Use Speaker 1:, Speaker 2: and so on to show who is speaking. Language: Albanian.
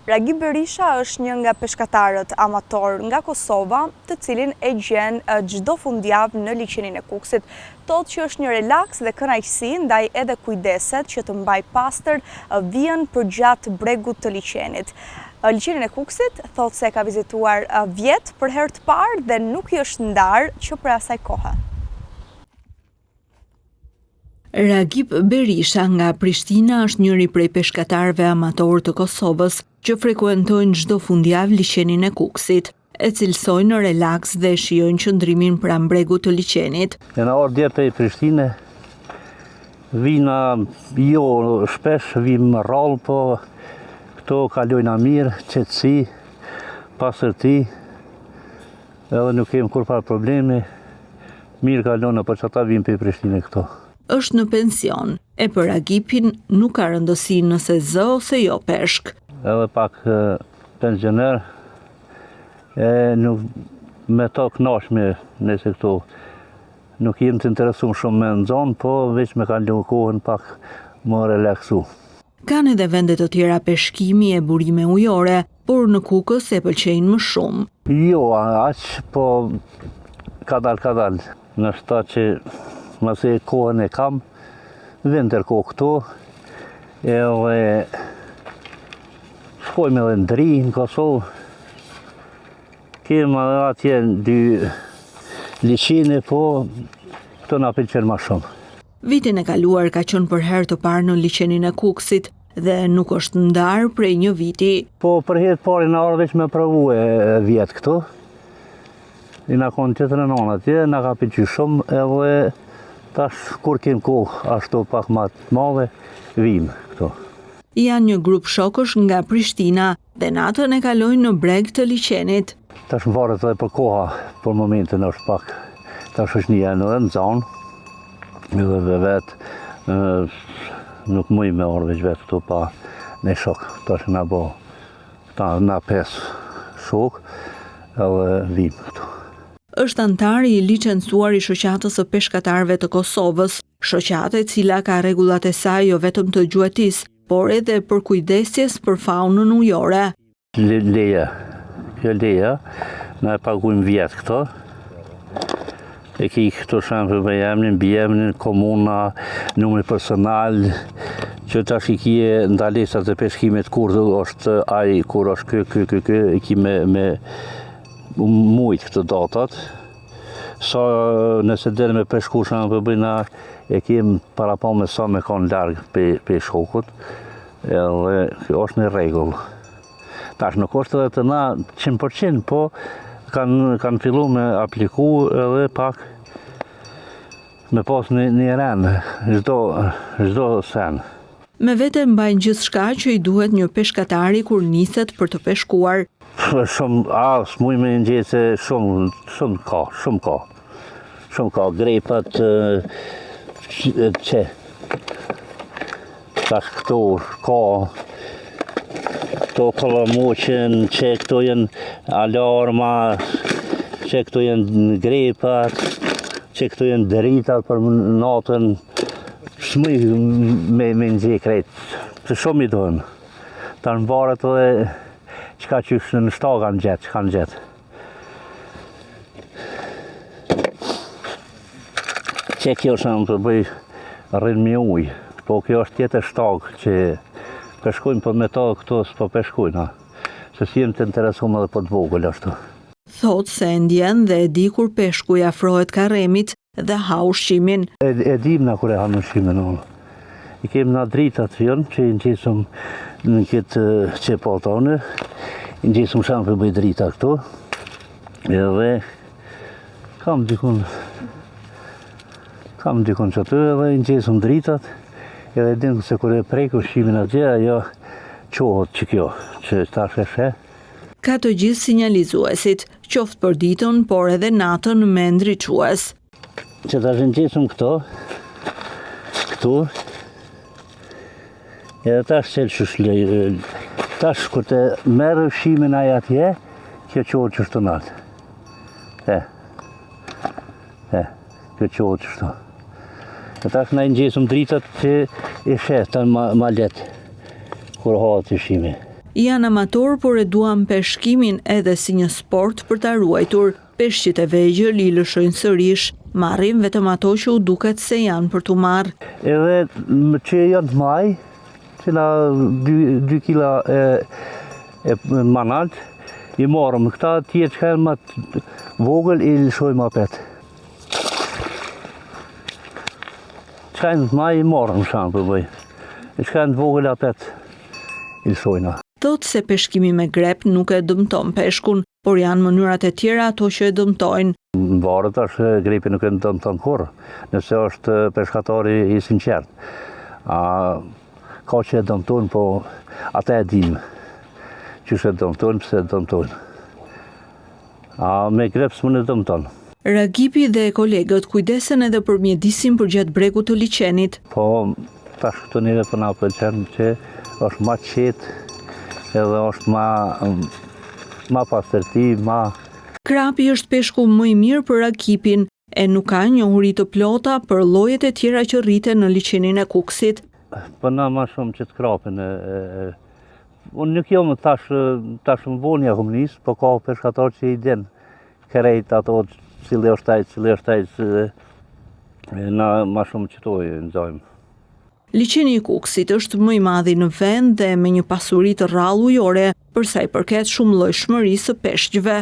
Speaker 1: Ragip Berisha është një nga peshkatarët amatorë nga Kosova, të cilin e gjen çdo fundjavë në liqenin e Kukësit. Thotë që është një relaks dhe kënaqësi, ndaj edhe kujdeset që të mbajë pastër vijën përgjatë bregut të liqenit. Liqenin e Kukësit thotë se e ka vizituar vjet për herë të parë dhe nuk i është ndarë që prej asaj kohe.
Speaker 2: Ragip Berisha nga Prishtina është njëri prej peshkatarëve amatorë të Kosovës që frekuentojnë çdo fundjavë liqenin e Kukësit. E cilësojnë relaks dhe shijojnë qëndrimin pranë bregut të liqenit.
Speaker 3: Jena ardhë dje prej Prishtine, vina jo shpesh, vim rrallë, po këto kalojna mirë, qetësi, pastërti, Edhe nuk kem kurrfarë problemi, mirë kalon për qata vim prej Prishtine këto.
Speaker 2: Është në pension, e për Ragipin nuk ka rëndësi nëse zë ose jo peshk.
Speaker 3: Edhe pak pensioner, e nuk me to knaqmi nëse këto nuk jem të interesum shumë me nxonë, po veç me kalu kohën pak më relaksu.
Speaker 2: Kanë edhe vende të tjera peshkimi e burime ujore, por në Kukës e pëlqejnë më
Speaker 3: shumë. Jo, aq, po kadal kadal. Nashta që masi kohën e kam, vjen tërë kohë këtu, edhe shkojmë edhe në Drin, në Kosovë. Kemi edhe atje dy liqene, po këto na pëlqen ma shumë.
Speaker 2: Vitin e kaluar ka qenë për herë të parë në liqenin e Kukësit dhe nuk është ndarë prej një viti.
Speaker 3: Po për herë të parë jena ardhë veç me provu e vjet këtu. Jena konë tjetrën anë atje, na ka pëlqy shumë edhe tash kur kem kohë ashtu pak ma të madhe, vim këtu.
Speaker 2: Janë një grup shokësh nga Prishtina dhe natën e kalojnë në breg të liqenit.
Speaker 3: Tash më varet edhe për koha, për momentin është pak, tash është një enë dhe në zanë, edhe dhe vetë, nuk muj me ardhë veç vetë këtu pa një shok, tash na bo, ta na pes shok, edhe vim këtu.
Speaker 2: Është anëtar i licencuar i Shoqatës së Peshkatarëve të Kosovës, shoqatë e cila ka rregullat e saj jo vetëm të gjuetisë, por edhe përkujdesjes për faunën ujore.
Speaker 3: Leja, kjo leja, na e pagujmë vjet këto, e ki këto shembull me emnin, mbiemnin, komuna, numri personal, që tash i kije ndalesat e peshkimit kur është ai, kur është ky, ky, ky, ky, i ki me, me mujt këto datat, sa nëse del me peshku shembull bëjna e kem parapa me sa me kanë larg pe, pe shokut, edhe kjo është një rregull. Tash nuk është edhe të na 100%, po kanë kanë fillu me apliku edhe pak me pas një, një ren, çdo, çdo sen.
Speaker 2: Me vete mbajnë gjithçka që i duhet një peshkatari kur niset për të peshkuar.
Speaker 3: Shumë, a, s'muj me ngjetë se shumë, shumë ka, shumë ka. Shumë ka, grepat, që, tash këto ka, këto kallamoqen, që këto janë alarma, që këto janë grepat, që këto janë dritat për natën, s'muj me, me nxjerr krejt, të shumë i dojmë. Tash varet edhe çka qysh në shtagë kanë gjetë, çka kanë gjetë. Që kjo është në të bëj rrin me ujë, po kjo është tjetër shtagë që peshkojnë po me to këto s'po peshkojnë, ha. Se si jem të interesum edhe për të vogël ashtu.
Speaker 2: Thotë se e ndjen dhe e di kur peshku i afrohet karremit dhe ha ushqimin.
Speaker 3: E, e dim na kur e han ushqimin, unë. I kem na dritat janë që i ngjisëm në këtë qepatone, i ngjisëm shanë për bëj drita këtu, edhe kam dikun, kam dikun që aty edhe i ngjisëm dritat, edhe dim se kur e prek ushqimin atje, ajo çohet që kjo, që tash e sheh.
Speaker 2: Ka të gjithë sinjalizuesit, qoftë për ditën, por edhe natën me ndriçues.
Speaker 3: Që tash i ngjisëm këto, këtu, edhe tash qelë që shlej, tash kur të merr ushqimin ai atje, kjo çohet qështu naltë. E, e, kjo çohet qështu. E tash na i ngjisëm dritat që i sheh të ma, ma letë, kur hahet ushqimi.
Speaker 2: Janë amatorë, por e duan peshkimin edhe si një sport për ta ruajtur. Peshqit e vegjël i lëshojnë sërish, marrin vetëm ato që u duket se janë për t'u
Speaker 3: marrë. Edhe që janë të mdhaj, cila 2 kila e, e ma nalt, i marrëm. Këta tjerë që janë ma të vogël, i lëshojmë apet. Çka janë të mdhaj, i marrëm shanë për bëj. E çka janë të vogël apet, i lëshojna.
Speaker 2: Thotë se peshkimi me grep nuk e dëmton peshkun, por janë mënyrat e tjera ato që e dëmtojnë.
Speaker 3: Varet tash, grepi nuk e dëmton kurrë, nëse është peshkatari i sinqert. A, ka që e dëmtojnë, po ata e dimë. Qysh e dëmtojnë, pse e dëmtojnë. A me grep s'mund e dëmton.
Speaker 2: Ragipi dhe kolegët kujdesen edhe për mjedisin përgjatë bregut të liqenit.
Speaker 3: Po, tash këtu neve po na pëlqen që është ma qetë edhe është ma, ma pastërti, ma...
Speaker 2: Krapi është peshku më i mirë për Ragipin, e nuk ka njohuri të plota për llojet e tjera që rriten në liqenin e Kukësit.
Speaker 3: Po na ma shumë qët krapin e, e, Unë nuk jam tash, tash më vonë ja kom nis, po ka peshkatar që i din krejt ato cili është ai, cili është ai, cili... Na ma shumë qëto i nxojmë.
Speaker 2: Liqeni i Kukësit është më i madhi në vend dhe me një pasuri të rrallë ujore për sa i përket shumëllojshmërisë së peshqve.